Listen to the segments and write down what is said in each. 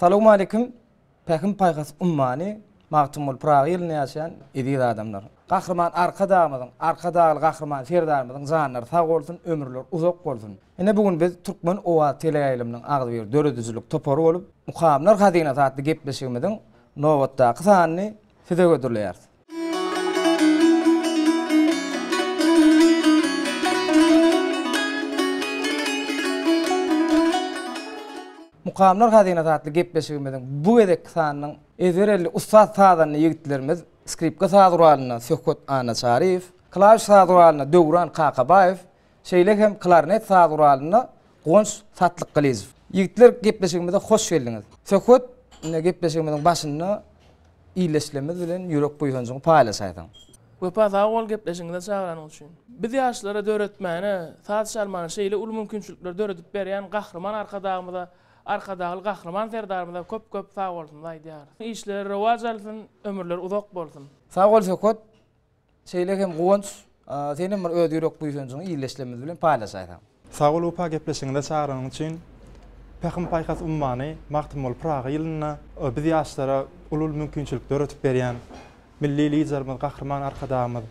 Salowmaleýkim, Pähim-paýhas ummany Magtymguly Pyragy ýylynda ýaşaýan eziz adamlar! Gahryman Arkadagymyzyň, Arkadagly Gahryman Serdarymyzyň janlary sag bolsun, ömürleri uzak bolsun! Ine bu gün biz Türkmen owaz teleýaýlymynyň agzybir döredijilik topary bolup, Mukamlar hazynasy atly gepleşigimiziň nobatdaky sanyny size hödürleýäris. Mukamlar hazynasy atly gepleşigimiziň bu gezekki sanynyň ezber elli ussat sazanda ýigitlerimiz skripka saz guralynda Söhbet Annaçaryýew, klawiş saz guralynda Döwran Kakabaýew, şeýle hem klarnet saz guralynda Guwanç Satlykgylyjow. Ýigitler gepleşigimize hoş geldiňiz. Söhbet, indi gepleşigimiziň başynda ildeşlerimiz bilen ýürek buýsanjyňy paýlaşaýsaň. Wepa sag bol gepleşigiňize çagyranyň üçin. Biz ýaşlara döretmäne, saz çalmana şeýle uly mümkinçilikleri döredip berýän Gahryman Arkadagymyza, Arkadagly Gahryman Serdarymyza köp köp sag bolsunymyzy aýdýarys. Işleri rowaç alsyn, ömürleri uzak bolsun. Sag bol Söhbet. Şeýle hem Guwanç, sen hem bir öz ýürek buýsanjyňy ildeşlerimiz bilen paýlaşaýsaň. Sag bol Wepa gepleşigiňize çagyranyň üçin. Pähim-paýhas ummany Magtymguly Pyragy ýylynda biz ýaşlara uly-uly mümkinçilik döredip berýän Milli Liderimiz Gahryman Arkadagymyz,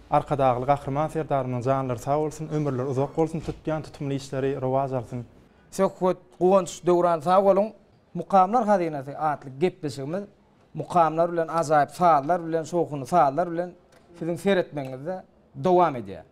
Arkadagly Gahryman Serdarymyzyň janlary sag bolsun, ömürleri uzak bolsun, tutýan tutumly işleri rowaç alsyn. Söhbet, Guwanç, Döwran sag boluň! Mukamlar hazynasy atly gepleşigimiz mukamlar bilen ajaýyp sazlar bilen şowhunly sazlar bilen siziň seretmegiňizde dowam edýär.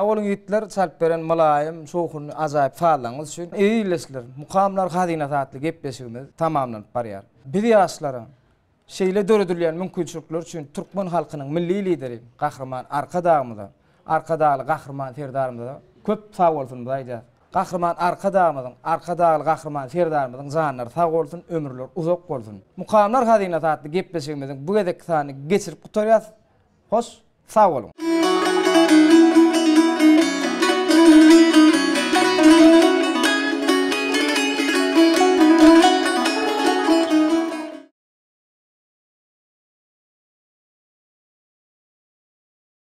Sag boluň ýigitler, çalyp beren mylaýym, şowhunly ajaýyp sazlaryňyz üçin. Eziz ildeşler, Mukamlar hazynasy atly gepleşigimiz tamamlanyp barýar. Biz ýaşlara şeýle döredilýän mümkinçilikler üçin türkmen halkynyň Milli Lideri Gahryman Arkadagymyza, Arkadagly Gahryman Serdarymyza köp sagbolsunymyzy aýdýarys. Gahryman Arkadagymyzyň, Arkadagly Gahryman Serdarymyzyň janlary sag bolsun, ömürleri uzak bolsun! Mukamlar hazynasy atly gepleşigimiziň bu gezekki sanyny geçirip gutarýas. Hoş, sag boluň!